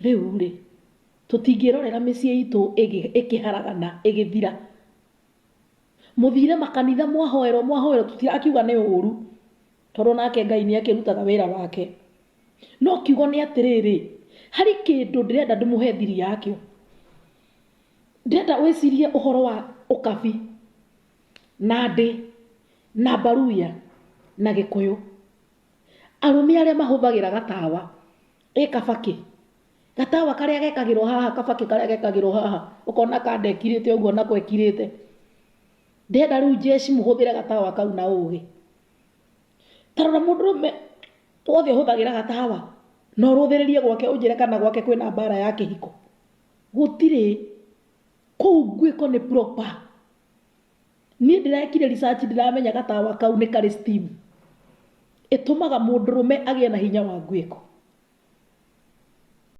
Rĩu rĩ, tũtingĩrorera mĩciĩ itũ ĩkĩharagana, ĩgĩthira. Mũthire makanitha mwahoerwo mwahoerwo, tũtirakiuga nĩ ũru, tondũ nake Ngai nĩ akĩrutaga wĩra wake. No kiugo nĩ atĩrĩrĩ, harĩ kĩndũ ndĩrenda ndĩmũhe thiri yakĩo. Ndĩrenda wĩcirie ũhoro wa ũkabi, Nandĩ, na Mbaruya, na Gĩkũyũ. Arũme arĩa mahũthagĩra gatawa, ĩ kabakĩ, gatawa karĩa gekagĩrwo haha, kabakĩ karĩa gekagĩrwo haha, ũkona kanda ĩkirĩte ũguo nako ĩkirĩte. Ndĩrenda rĩu jeshi mũhũthĩre gatawa kau na ũgĩ. Ta rora mũndũrũme wothe ũhũthagĩra gatawa, na ũrũthĩrĩrie gwake ũnjĩre kana gwake kwĩna mbara ya kĩhiko. Gũtirĩ. Kũu ngwĩko nĩ proper. Niĩ ndĩrekire research ndĩramenya gatawa kau nĩ karĩ steam. Ĩtũmaga mũndũrũme agĩe na hinya wa ngwĩko.